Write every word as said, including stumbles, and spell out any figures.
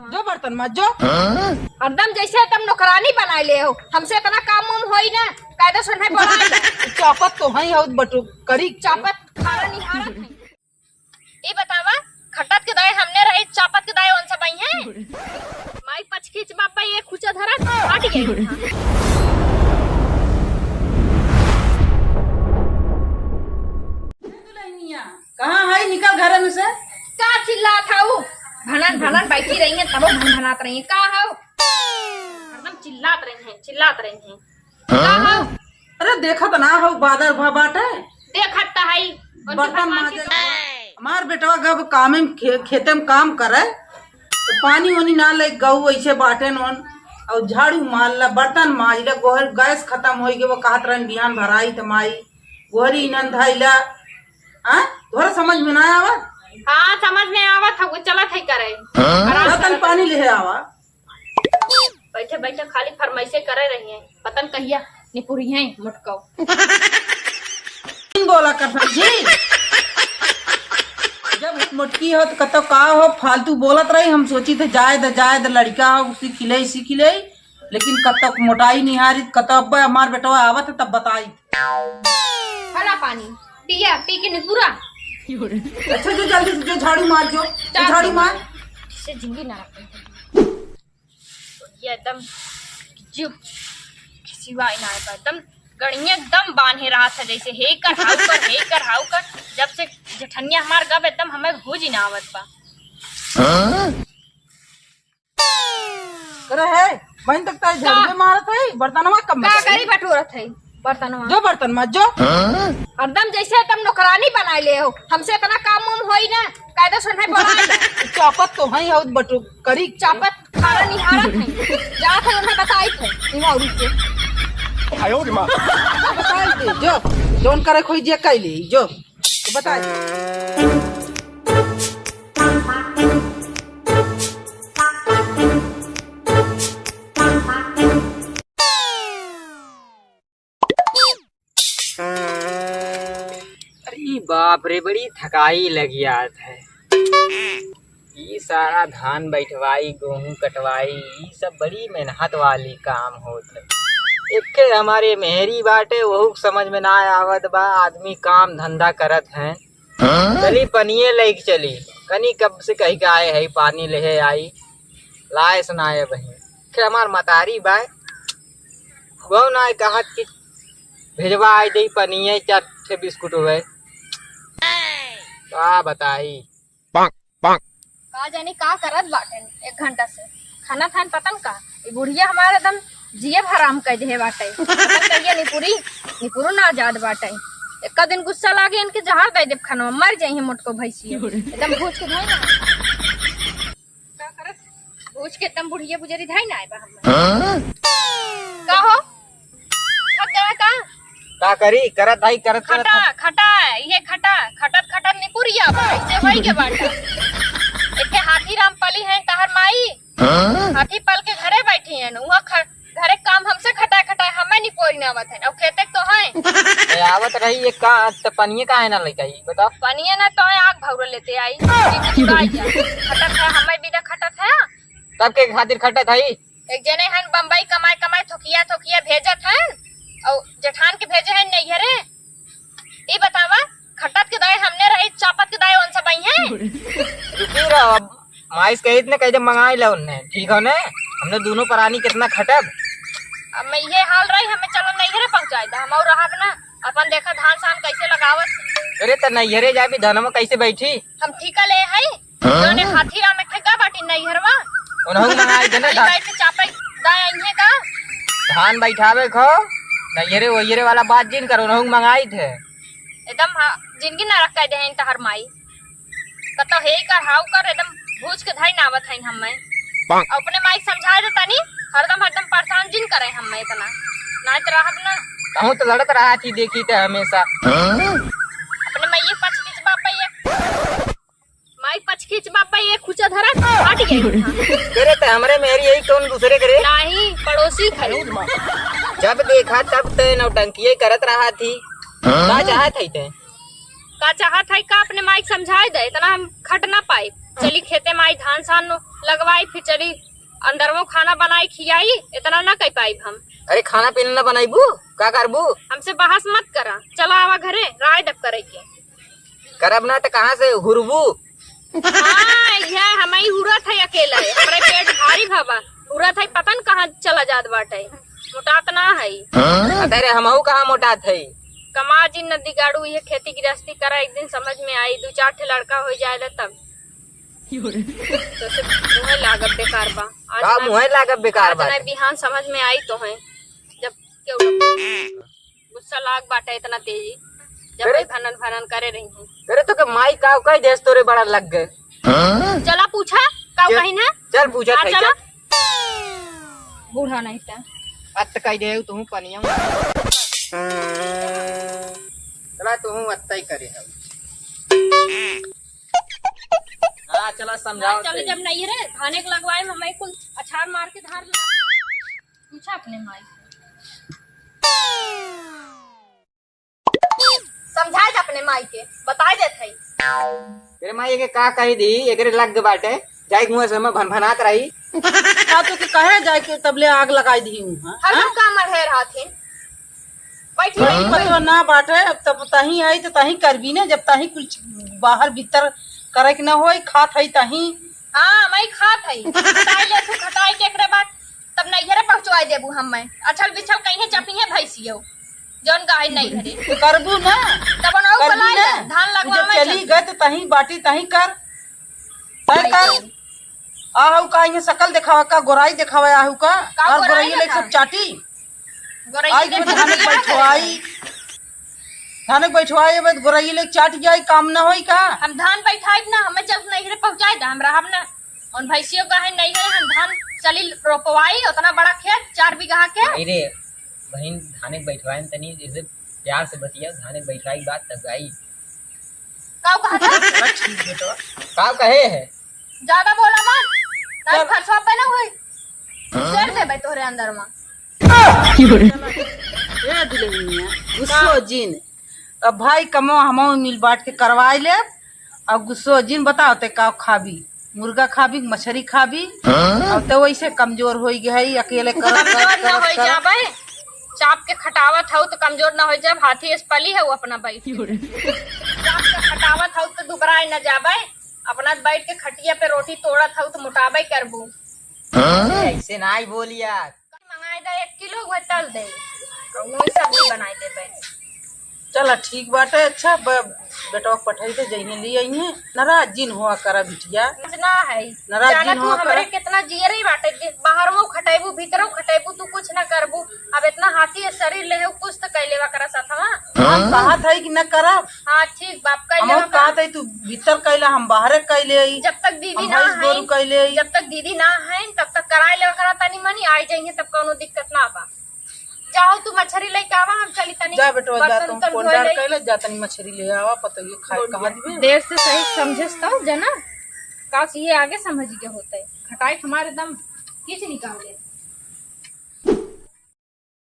जो बर्तन माज जो। हरदम जैसे तुम नौकरानी बनाए ले हो, हमसे इतना काम वाम होई ना, कायदे से नहीं बोलाए। चापत तो हई हो बटू करी। चापत खाना निहारत है। ई बतावा, खटत के दाए हमने रही, चापत के दाए उनसे बई है। माई पचखीच बाबा ये खुचा धरा, हट गई। दुल्हनिया, कहाँ है? निकल घर में से। का चिल्लात हऊ? भनन भनन बैठी रही है, तबो भन भनात रही है। का हऊ? हरदम चिल्लात रही है, चिल्लात रही है। का हऊ? अरे देखत ना हऊ, बादर भा बाटे। देखत त हई, उनके बर्तन भगवान माजे। के हमार बेटवा गब कामे में खे-, खेते में काम करे, तो पानी ओनी ना ले, गऊ ऐसे बाटे नोन, और झाड़ू मार ला, बर्तन माज ला, गोहर गैस खत्म होई गए, वो कहत रहन बिहान भराई त माई, गोहरी इनन धाई ला। हाँ, तोहरा समझ में ना आवा? हाँ, समझ में आवत है, वो चलत है करे। हाँ? आराम से बर्तन पानी ले आवा। बैठे बैठे खाली फरमाइशे करे रही हैं, पता न कहिया निपुरी हैं मोटकऊ। बोला कर जी, जब मोटकी हो तो कतो का हो, फालतू बोलत रही। हम सोची थे जाए द, जाए द, लड़का हो, सीख ले, सीख ले, लेकिन कतो मोटाई निहारी, कतो अब हमार बेटवा आवत है तब बताई। हला पानी पिया, पी के निपुरा। अच्छा, जो जल्दी से जो झाड़ू मार, जो, जो झाड़ू मार। इससे जिंदगी ना रखते। ये एकदम जो खिसिवाई ना है, एकदम गड़िया एकदम बांधे रहा था, जैसे हे कर, हाउ कर, हे कर, हाउ कर। जब से जेठनिया हमार गब एकदम हमें भूज ही ना आवत बा। करे है, बहन तक ताई का? झड़बे मारत है, बर्तनवा कम का बता। करी बटोरत है बर्तनवा? जो बर्तन माज जो। हरदम जैसे तुम नौकरानी बनाए ले हो, हमसे इतना काम वाम होई ना, कायदा से नहीं बोलाए। चापत तो है हो बटू करी। चापत खाना निहारत है, जात है उन्हें बताई थे, निहारू के। आयो रे माँ। बताई दे, जो, जोन करे खोई जे कैले, जो, बताई दे। अरे बाप रे, बड़ी थकाई लग जात है। ई सारा धान बैठवाई, गेहूं कटवाई, ई सब बड़ी मेहनत वाली काम होत है। एक्के हमारे मेहरी बाटे, वहू के समझ में ना आवत बा, आदमी काम धंधा करत हैं। हाँ? चली पनिये लेके चली, कनी कब से कही के आए है पानी लेहे आई, लाए से ना आए बहिन। के हमार मतारी बाय, वो ना कहत कि भेजवा आई दे पनिये चार ठे बिस्कुट हुए। का बताई? का जानी का करत बाटेन एक घंटा से। खाना खान पतन का, ई बुढ़िया हमारे एकदम जिये हराम कर दे बाटे। पतन कहिए निपुरी, निपुरू ना जात बाटे। एक दिन गुस्सा लागे इनके जहर दे देब खाना, मर जाइए मोटको भैंसिया। एकदम भूज के धोई ना। का करत? भूज के एकदम बुढ़िया बुजरी धाई ना आए बा हम। हाँ? का हो? थक गया का? का करी? करत हई, करत, करत खटा, हई। खटा, ये खटा, खटत, खटत निपुरिया बा, ऐसे होई के बाटा। एके हाथी राम पली हैं तहर माई। हाँ? हाथी पल के घरे बैठी हैं, उहाँ ख-, घरे काम हमसे खटाए, खटाए, हमें निपोरी ना आवत है, और खेते तो हैं। ए, आवत रही, ये का, त पनिये काहे ना लेके आई, बताओ? पनिये ना तो है, आग भौरा लेते आई, खटत है, हमें बिना खटत है। तब के खातिर खटत हई? एक जने हन बम्बई कमाए कमाए थोकिया थोकिया भेजत हन, और जेठान के भेजे हन नैहरे। ई बतावा, खटत के दाए हमने रही, चापत के दाए उनसे बई हैं। रुकी रहो, अब माइस कही इतने कह दे मंगाई ला उनने, ठीक हो ने? हमने दोनों परानी कितना खटब। अब मैं ये हाल रही, हमें चलो नैहरे पहुँचाई दा, हम और रहब ना, अपन देखा धान सान कैसे लगावत। अरे त नैहरे जाबी, धनमा कैसे बैठी? हम ठीका ले हई, हाँ? जौने हाथी राम एक ठे गा बाटी नैहरवा। उनहु मंगाई देने खाली धान। बैठ के चापे दाए अइहे का? धान बैठावे खो, नैहरे वैहरे वाला बात जिन कर, उनहु मंगाई थे। एकदम हा-, जिंदगी नरक कर दे हैं तहर माई। कतो हे कर, हाउ कर, एकदम भूज के धाई नावत हैं हमें। अपने माई समझा दे तनी, हरदम, हरदम परेशान जिन करे हमें इतना। ना तो रहब ना। कहूँ तो लड़त रहा थी, देखी थे हमेशा। अपने माई पचखीच बाप ये माई पचखीच बापा ये खुचा धरा, हट गई। करे त हमरे मेहरी यही कौन दूसरे करे? नाही, पड़ोसी खड़ी। जब देखा तब ते नौटंकिये करत रहा थी। का चाहत है ते? का चाहत है का? अपने माई के समझाए दे, इतना हम खट ना पाए। चली खेते में आई धान सान लगवाई, फिर चली अंदरवो खाना बनाई खियाई, इतना ना कर पाइब हम। अरे खाना पीना ना बनाइबू, का करबू? हमसे बहस मत करा, चला आवा घरे, राय डब करे के। करब ना त कहाँ से हुरबू? हाँ, यह हमई हुरत है अकेला है, हमरे पेट भारी भवा, हुरत है पता न कहाँ चला जात बाटे, मोटात ना है। अरे हमहू कहाँ मोटात है? कमा जिन नदी गाड़ू, ये खेती गृहस्थी करा, एक दिन समझ में आई, दू चार ठे लड़का हो जाए तब। तो से मुँहे लागब बेकार बा। आज का ना, मुँहे लागब बेकार आज बा? ना बिहान समझ में आई तो है, जब केहू गुस्सा लाग बाटे इतना तेजी, जब अरे! भाई भनन भनन करे रही हैं। अरे तो के माई का कह देस तोरे बड़ा लग गए। चला पूछा, का चल, कही ना? चल पूछा हाँ, था, चला। चल। बूढ़ा नहीं था। अत कह दे तू पनिया। चला तू अत्ता ही करे है। हाँ, चला समझाओ चलो, सही। जब नहीं रे, धाने के लगवाए में हमें कुल अछार मार के धार लगा। पूछा अपने माई से। समझाए जा अपने माई के, बताए देत हई। तेरे माई के का कही दी, एकरे लग बाटे, जाए कुआं से मैं भनभनात रही। का तो के कहे जाए के तबले आग लगाई दी हूँ, हाँ? हरदम का मढ़े रहथिन। बैठी बैठी पतो ना बाटे, अब तब तहीं आई तो तहीं करबी ना, जब तहीं कुछ बाहर भीतर करे के ना होई, खात हई तहीं। हाँ, मैं खात हई। खटाई ले तू, खटाई के एकरे बाद तब नैहरे पहुँचवाई देबू हम मैं। अछल बिछल कहीं चपिहे भैंसियो, जौन गाय नैहरे। करबू ना? तब ना करबू बुलाए ना? ले, धान तू जब लगवावे चली चल। गए तो तहीं बाटी तहीं कर, तय कर। आहू का इहे सकल देखावा का, गोराई देखावा आहू का? का और गोराई गोराई ले देखावा? सब चाटी। गोराई आई देखावा। धान बैठवाई, धान बैठवाई, अब गोराई ले चाट जाई, काम ना होई का? हम धान बैठाइब ना, हमें चल नैहरे पहुँचाए दा, हम रहब ना। और भैंसियों का है नैहरे, हम धान चली रोपवाई, उतना बड़ा खेत, चार बीघा के। नहीं रे बहिन, धान बैठवाए में तनी जैसे प्यार से बतिया, धान बैठवाई बात तब आई। का कहा था? चला ठीक बेटवा। का कहे है? ज्यादा बोला मत, नहीं चल। फरसवा पे ना होई। शेर देबे तोहरे अंदर में। ए दुल्हनिया, गुस्सो जिन। अब भाई कमो हमहू मिल बांट के करवाई लेब। अब गुस्सो जिन, बताओ ते का खाबी? मुर्गा खाबी, मछरी खाबी? अब तो वैसे कमजोर होई गई है, अकेले करत, करत, कमजोर ना करत, होई करत। जाबे। चाप के खटावत हऊ तो कमजोर ना होई जाब। हाथी एस पली हऊ अपना बैठ के। चाप के खटावत हऊ तो दुबराए ना जाबे। अपना बैठ के खटिया पे रोटी तोड़त हऊ तो मोटाबे करबू। अरे, ऐसे ना ही बोली यार। मंगाए दे एक किलो, उहे तल दे, कौनो सब्जी बनाए देबे। चला ठीक बाटे। अच्छा ब-, बेटवा के पठाई दे, जइहे ले अइहे। नाराज जिन हुआ करा बिटिया। कुछ ना है। नाराज जाना जिन तू हुआ हमरे करा। कितना जियरे बाटे, दे-, बाहरवो खटेबू, भीतरो खटेबू, तू कुछ ना करबू। अब इतना हाथी है शरीर ले है, कुछ तो कैले बा करा साथवा। हम कहत है कि न करब। हाँ, ठीक बाप, कैले हम बा करा। कहत है तू भीतर कैला, हम बाहरे कैले आई। जब तक दीदी हम ना भैंस गोरू है, कैले आई। जब तक दीदी ना है, तब तक कराए लेवा करा तनी मनी, आई जाइए तब कौनो दिक्कत ना बा। जाओ तू मछरी लेके आवा, हम चली तनी जा बेटवा, जा बर्तन तुम उर्तन कोन धोए डार ले। कैले, जा तनी मछरी ले आवा, पतोहिए खाए कहा दिबे। देर से सही समझस तो जना, काश ये आगे समझ के होते। खटाई हमारे दम किच निकाल दे।